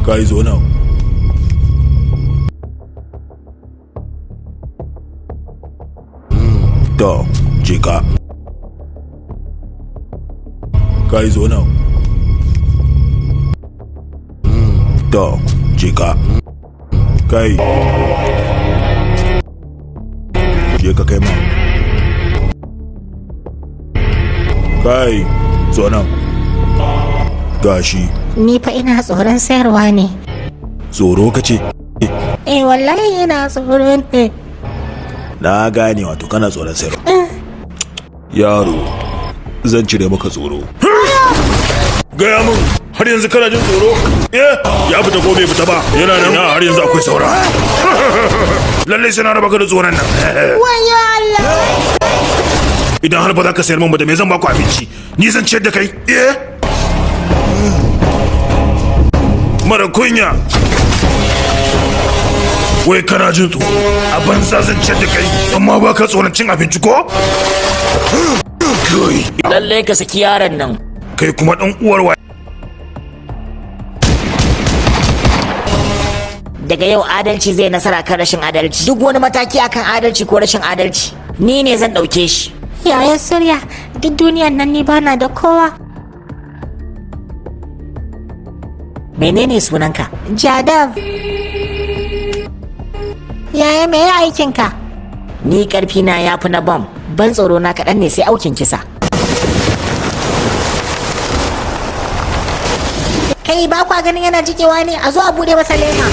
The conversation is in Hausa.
Kai, zo nan. To, je ka. Kai, zo nan. To, je ka. Kai. Je ka kai ma. Kai, zo nan. Gashi. Ni fa ina tsoron sayarwa ne. Tsoro ka ce? Eh, wallahi ina tsoron ne. Na gane, wato kana tsoron sayarwa. Yaro, zan cire maka tsoro. Gaya min, har yanzu kana jin tsoro? Eh, ya fita ko bai fita ba? Yana nan, har yanzu akwai saura. Lallai sai na raba ka da tsoron nan. Wayo Allah! Idan har ba za ka sayar min ba, da me zan baku abinci? Ni zan ciyar da kai? Eh? Mara kunya. Wai kana jin tsoro? A banza zan ciyar da kai, amma ba ka tsoron cin abinci ko? Kai. Lallai ka saki yaron nan. Kai kuma dan uwar wa. Daga yau adalci zai nasara kan rashin adalci. Duk wani mataki akan adalci ko rashin adalci, ni ne zan ɗauke shi. Yaya Surya, duk duniyan nan ni bana da kowa. Menene sunanka? Jadav. Yaya, me ya aikinka? Ni karfi na yafi na bam. Ban tsoro na kaɗan ne sai aukin kisa. Kai, ba kwa ganin yana jikewa ne? A zo a bude masa lema.